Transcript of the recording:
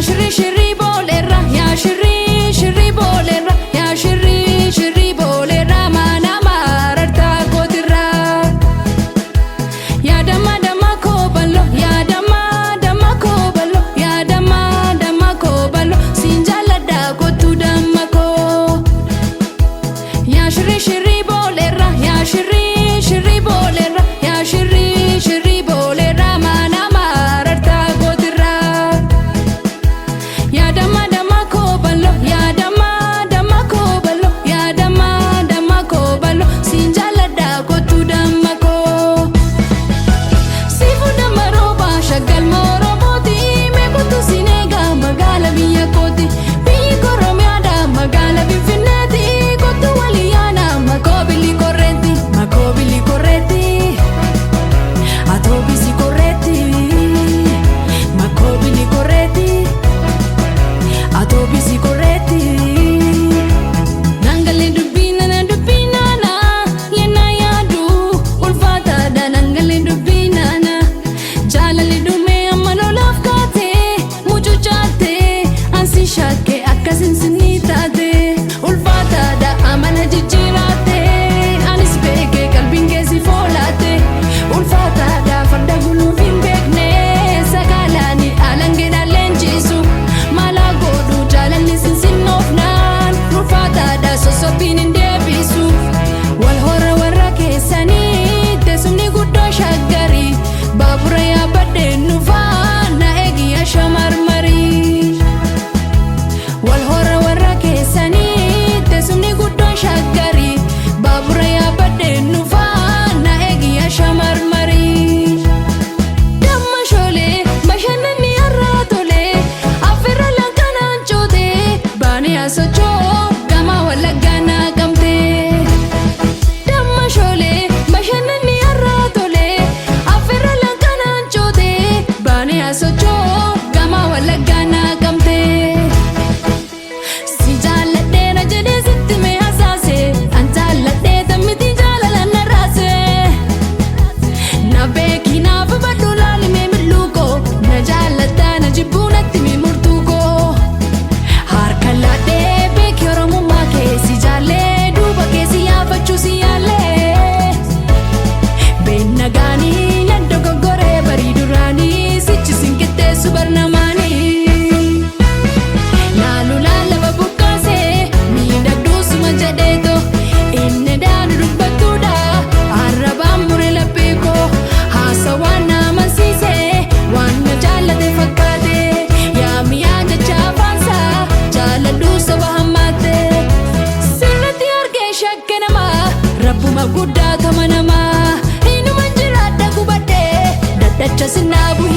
Shirri shirri booleerra, yaa shirri shirri booleerra, yaa shirri shirri booleerra, mana marartaa kootirra. Yaa damma damma koo ballo, yaa damma damma koo ballo, yaa damma damma koo ballo, siin jaalladha kootu damma koo. Yaa shirri shirri booleerra, yaa shirri shirri booleerra, yaa shirri shirri booleerra, mana marartaa kootirra. Yaa damma damma koo ballo, yaa damma damma koo ballo, yaa damma damma koo ballo, siin jaalladha kootu damma koo. Siifuu damma rooba shaggal Oromooti, meeqotu siin eega magaala biyya kooti. Biyyi Oromiyaadha magaala Finfinneeti, kootu walii yaana makoobili korreetti, makoobili korreetti, atoobisi korreetti, makoobili korreetti, atoobisi korreetti. Nangalee dubbii nana dubbii nana yennaa yaadu ulfaataadha, nangalee dubbii nana jaalalli dhumee amma lolaaf kaatee mucucaatee ansi shakkee akkasin sinii taate ulfaataadha amala jijjiiraatee anis beekee qalbiin keessi foolaate ulfaataadha farda guluuf hin beekne sakaalaani alangeedhaan leenjisu mala godhu jaalalli sinsinnoofnaan ulfaataadha sossobbiin hin deebisu. Wal hora warra keessanii teessumni guddoo shaggarii baabura yaabbadheen dhufaa na eegiyya shamarmarii. Wal hora warra keessanii teessumni guddoo shaggarii baabura yaabbadheen dhufaa na eegiyya shamarmarii. Damma shoolee bashannanni har'aa tolee affeerra lankanaan cootee baanee asochoo gama Wallaggaa naqamtee. Damma shoolee bashannanni har'aa tolee affeerra lankanaan cootee baanee asochoo gama Wallaggaa naqamtee. Si jaalladheera jedhee sitti mee hasaase, an jaalladhee tammiti jaalala na raase. Na beeki naaf hubadhu laali mee mil'uu koo, na jaalladhaa na jibbuu natti mi murtuu koo. Harka laadhee beeki Oromummaa kee, si jaallee duuba kee si yaafachuu si yaallee. Beennagaanii nan dogoggoree barii duraanii sichi sin qixxeessu barnamaanii. Laalu laalaba bukkaasee miidhagduu suma jedheeto inni daanu dubbattuudha arrabaan mure laphee koo haasawaan na amansiisee waan na jaallate fakkaate yaa mi'aa jecha afaansaa jaaladhuu soba hammaatte. Sirratti argee shakke namaa rabbuma guddaa tama namaa inuma jiraadha gubadhee daddacha sinnaa buhi.